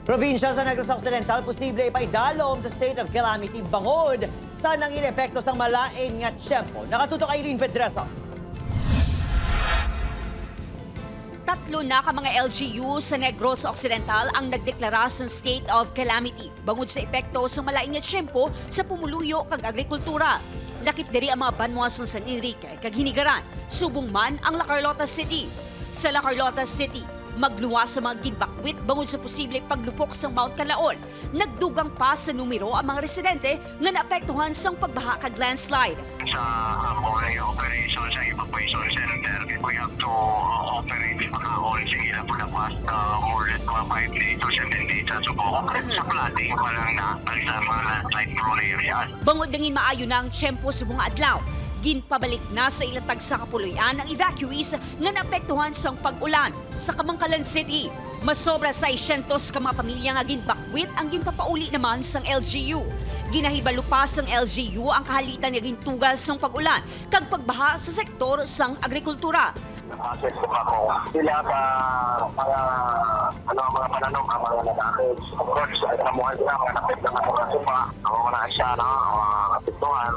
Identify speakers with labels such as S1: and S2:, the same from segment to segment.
S1: Probinsya sa Negros Occidental, posible ipaidalom sa state of calamity bangod sa nangin epekto sang malain nga tiyempo. Nakatutok Eileen Pedreso.
S2: Tatlo na ka mga LGU sa Negros Occidental ang nagdeklara sa state of calamity bangod sa epekto sa malain nga tiyempo sa pumuluyo kag agrikultura. Lakip diri ang mga banwa sa San Enrique kag Hinigaran, subong man ang La Carlota City. Sa La Carlota City, magluwas sa mga ginbakwit bangod sa posible paglupok sa Mount Calaon. Nagdugang pa sa numero ang mga residente nga naapektuhan sang pagbaha kag landslide.
S3: Sa morning operation sa evacuation center, we have to operate all sila for the past more than 5 days or 7 days sa subok. Sa flooding pa lang na sa mga landslide prone areas.
S2: Bangod nangin maayo na ang tiyempo sa bunga adlaw, ginpabalik na sa ilang tagsa kapuloy-an ang evacuees nga naapektuhan sang pag-ulan sa Kamankalan City. Masobra 600 ka mga pamilya nga ginbakwit ang ginpapauli naman sang LGU. Ginahibalo pa sang LGU ang kahalitan nga gintugas sang pag-ulan kag pagbaha sa sektor sang agrikultura.
S3: Nag-assess ko ako sila ka mga ano mga pananom ang mga na-damage. Of course, ay namuhan sila mga napit na mga supa, ang mga siya na mga kapituan.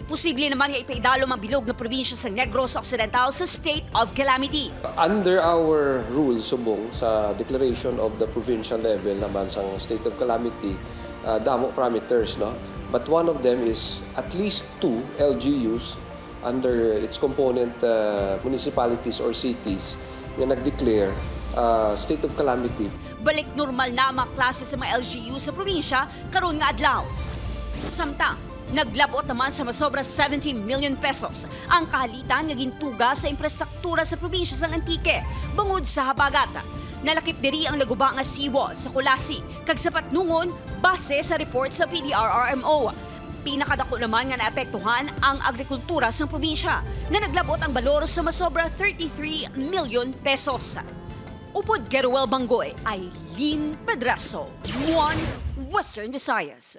S2: Posible naman nga ipaidalom ang bilog na probinsya sa Negros Occidental sa state of calamity.
S4: Under our rules, subong, sa declaration of the provincial level naman sa state of calamity, damo parameters, no? But one of them is at least two LGUs under its component municipalities or cities nga nag-declare state of calamity.
S2: Balik normal na ang mga klase sa mga LGU sa probinsya karon nga adlaw. Samtang, naglabot naman sa masobra 70 million pesos ang kahalitan nga gintuga sa infrastruktura sa probinsya sang Antique bangod sa habagat. Nalakip diri ang naguba nga seawall sa Kulasi kag sa Patnungon base sa report sa PDRRMO. Pinakadako naman nga naapektuhan ang agrikultura sa probinsya nga naglabot ang balor sa masobra 33 million pesos. Upod Geruel Bangoy, Eileen Pedraso, 1 Western Visayas.